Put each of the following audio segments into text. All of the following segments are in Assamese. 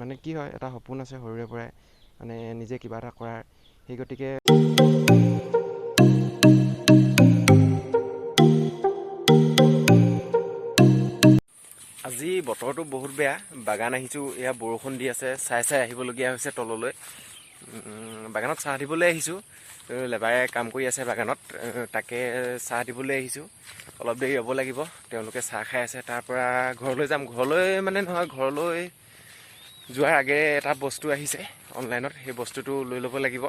মানে কি হয়, এটা সপোন আছে সৰুৰে পৰাই মানে নিজে কিবা এটা কৰাৰ। সেই গতিকে আজি বতৰটো বহুত বেয়া, বাগান আহিছোঁ, এয়া বৰষুণ দি আছে, চাই চাই আহিবলগীয়া হৈছে তললৈ। বাগানত চাহ দিবলৈ আহিছোঁ, লেবাৰে কাম কৰি আছে বাগানত, তাকে চাহ দিবলৈ আহিছোঁ। অলপ দেৰি ৰ'ব লাগিব, তেওঁলোকে চাহ খাই আছে। তাৰপৰা ঘৰলৈ যাম। ঘৰলৈ মানে নহয়, ঘৰলৈ যোৱাৰ আগেৰে এটা বস্তু আহিছে অনলাইনত, সেই বস্তুটো লৈ ল'ব লাগিব।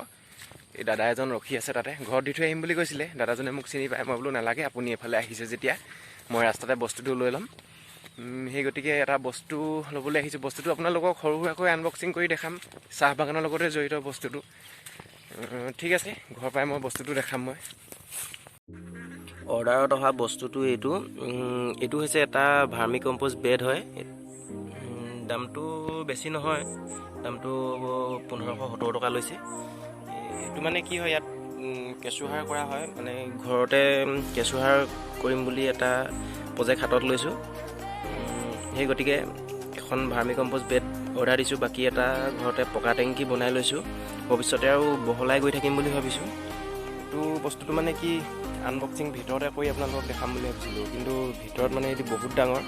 এই দাদা এজন ৰখি আছে তাতে, ঘৰত দি থৈ আহিম বুলি কৈছিলে। দাদাজনে মোক চিনি পায়, মই বোলো নালাগে, আপুনি এইফালে আহিছে যেতিয়া মই ৰাস্তাতে বস্তুটো লৈ ল'ম। সেই গতিকে এটা বস্তু ল'বলৈ আহিছোঁ। বস্তুটো আপোনালোকক সৰু সুৰাকৈ আনবক্সিং কৰি দেখাম, চাহ বাগানৰ লগতে জড়িত বস্তুটো। ঠিক আছে, ঘৰ পাই মই বস্তুটো দেখাম। মই অৰ্ডাৰত অহা বস্তুটো এইটো, এইটো হৈছে এটা ভাৰ্মি কম্প'জ বেড হয়। দামটো বেছি নহয়, দামটো 1570 টকা লৈছে। এইটো মানে কি হয়, ইয়াত কেঁচুসাৰ কৰা হয়, মানে ঘৰতে কেঁচুসাৰ কৰিম বুলি এটা প্ৰজেক্ট হাতত লৈছোঁ। সেই গতিকে এখন ভাৰ্মি কম্প'জ বেড অৰ্ডাৰ দিছোঁ। বাকী এটা ঘৰতে পকা টেংকি বনাই লৈছোঁ, ভৱিষ্যতে আৰু বহলাই গৈ থাকিম বুলি ভাবিছোঁ। এইটো বস্তুটো মানে কি, আনবক্সিং ভিতৰতে কৰি আপোনালোকক দেখাম বুলি ভাবিছিলোঁ, কিন্তু ভিতৰত মানে এইটো বহুত ডাঙৰ,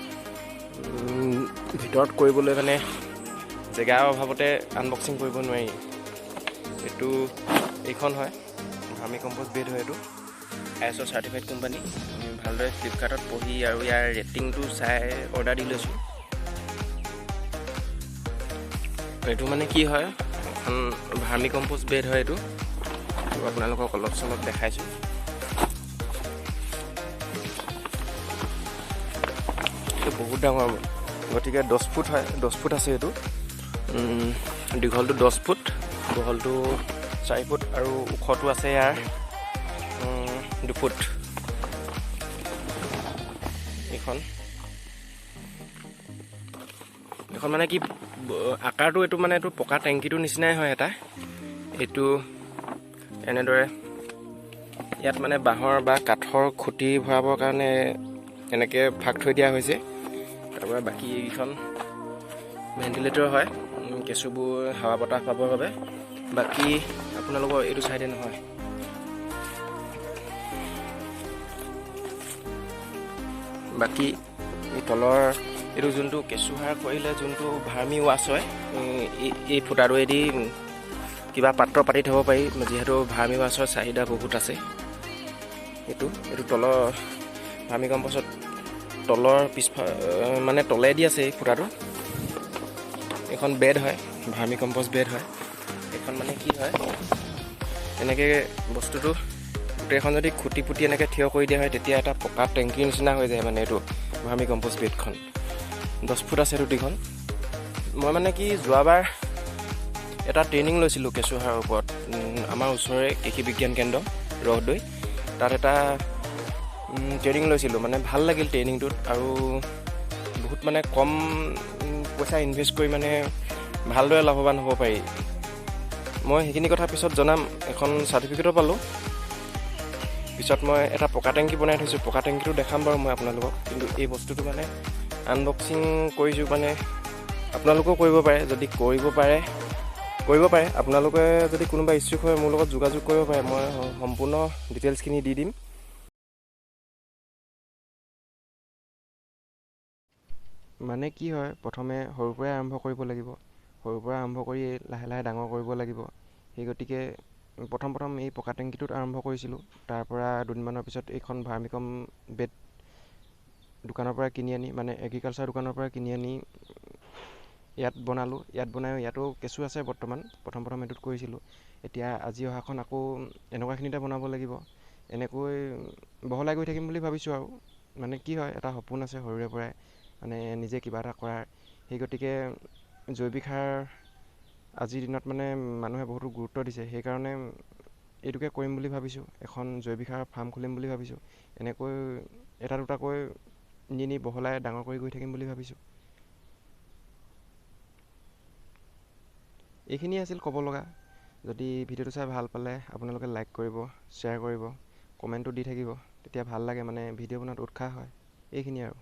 ভিতৰত কৰিবলৈ মানে জেগাৰ অভাৱতে আনবক্সিং কৰিব নোৱাৰি। এইটো এইখন হয় ভাৰ্মি কম্প'জ বেড হয়, এইটো ISO certified company. ভালদৰে ফ্লিপকাৰ্টত পঢ়ি আৰু ইয়াৰ ৰেটিংটো চাই অৰ্ডাৰ দি লৈছোঁ। এইটো মানে কি হয়, এখন ভাৰ্মি কম্প'জ বেড হয়। এইটো আপোনালোকক অলপ চলপ দেখাইছোঁ। এইটো বহুত ডাঙৰ, গতিকে 10 ফুট হয়, 10 ফুট আছে এইটো। দীঘলটো 10 ফুট, বহলটো 4 ফুট আৰু ওখটো আছে ইয়াৰ 2 ফুট। এইখন এইখন মানে কি আকাৰটো, এইটো মানে এইটো পকা টেংকিটোৰ নিচিনাই হয় এটা। এইটো এনেদৰে ইয়াত মানে বাঁহৰ বা কাঠৰ খুঁটি ভৰাবৰ কাৰণে এনেকৈ ফাঁক থৈ দিয়া হৈছে। তাৰপৰা বাকী এইখন ভেণ্টিলেটৰ হয়, কেঁচুবোৰ হাৱা বতাহ পাবৰ বাবে। বাকী আপোনালোকৰ এইটো চাইডে নহয়, বাকী এই তলৰ এইটো যোনটো কেঁচুসাৰ কৰিলে যোনটো ভাৰ্মি ৱাছ হয়, এই ফুটাটোৱেদি কিবা পাত্ৰ পাতি থ'ব পাৰি, যিহেতু ভাৰ্মি ৱাছৰ চাহিদা বহুত আছে। এইটো এইটো তলৰ ভাৰ্মি কম্প'জত তলৰ পিছফা মানে তলেদি আছে এই ফুটাটো। এইখন বেড হয়, ভাৰ্মি কম্প'জ বেড হয়। এইখন মানে কি হয়, এনেকৈ বস্তুটো গোটেইখন যদি খুটি পুতি এনেকৈ থিয় কৰি দিয়া হয়, তেতিয়া এটা পকা টেংকিৰ নিচিনা হৈ যায়। মানে এইটো ভাৰ্মি কম্প'জ বেডখন 10 ফুট আছে এইটো দীঘল। মই মানে কি যোৱাবাৰ এটা ট্ৰেইনিং লৈছিলোঁ কেঁচুসাৰৰ ওপৰত, আমাৰ ওচৰৰে কৃষি বিজ্ঞান কেন্দ্ৰ ৰহদৈ, তাত এটা ট্ৰেইনিং লৈছিলোঁ। মানে ভাল লাগিল ট্ৰেইনিংটোত, আৰু বহুত মানে কম পইচা ইনভেষ্ট কৰি মানে ভালদৰে লাভৱান হ'ব পাৰি। মই সেইখিনি কথা পিছত জনাম। এখন চাৰ্টিফিকেটো পালোঁ। পিছত মই এটা পকা টেংকি বনাই থৈছোঁ, পকা টেংকিটো দেখাম বাৰু মই আপোনালোকক। কিন্তু এই বস্তুটো মানে আনবক্সিং কৰিছোঁ, মানে আপোনালোকেও কৰিব পাৰে, যদি কৰিব পাৰে কৰিব পাৰে। আপোনালোকে যদি কোনোবা ইচ্ছুক হয় মোৰ লগত যোগাযোগ কৰিব পাৰে, মই সম্পূৰ্ণ ডিটেইলছখিনি দি দিম। মানে কি হয়, প্ৰথমে সৰুৰ পৰাই আৰম্ভ কৰিব লাগিব, সৰুৰ পৰা আৰম্ভ কৰি লাহে লাহে ডাঙৰ কৰিব লাগিব। সেই গতিকে প্ৰথম প্ৰথম এই পকা টেংকিটোত আৰম্ভ কৰিছিলোঁ। তাৰপৰা দুদিনমানৰ পিছত এইখন ভাৰ্মিকম বেড দোকানৰ পৰা কিনি আনি, মানে এগ্ৰিকালচাৰ দোকানৰ পৰা কিনি আনি ইয়াত বনালোঁ। ইয়াত বনাই ইয়াতো কেঁচু আছে বৰ্তমান, প্ৰথম প্ৰথম এইটোত কৰিছিলোঁ। এতিয়া আজি অহাখন আকৌ এনেকুৱাখিনিতে বনাব লাগিব। এনেকৈ বহলাই গৈ থাকিম বুলি ভাবিছোঁ। আৰু মানে কি হয়, এটা সপোন আছে সৰুৰে পৰাই মানে নিজে কিবা এটা কৰাৰ। সেই গতিকে জৈৱিক সাৰ আজিৰ দিনত মানে মানুহে বহুতো গুৰুত্ব দিছে, সেইকাৰণে এইটোকে কৰিম বুলি ভাবিছোঁ। এখন জৈৱিক সাৰৰ ফাৰ্ম খুলিম বুলি ভাবিছোঁ। এনেকৈ এটা দুটাকৈ নি নি বহলাই ডাঙৰ কৰি গৈ থাকিম বুলি ভাবিছোঁ। এইখিনিয়ে আছিল ক'ব লগা। যদি ভিডিঅ'টো চাই ভাল পালে আপোনালোকে লাইক কৰিব, শ্বেয়াৰ কৰিব, কমেণ্টো দি থাকিব, তেতিয়া ভাল লাগে, মানে ভিডিঅ' বনোৱাত উৎসাহ হয়। এইখিনিয়ে আৰু।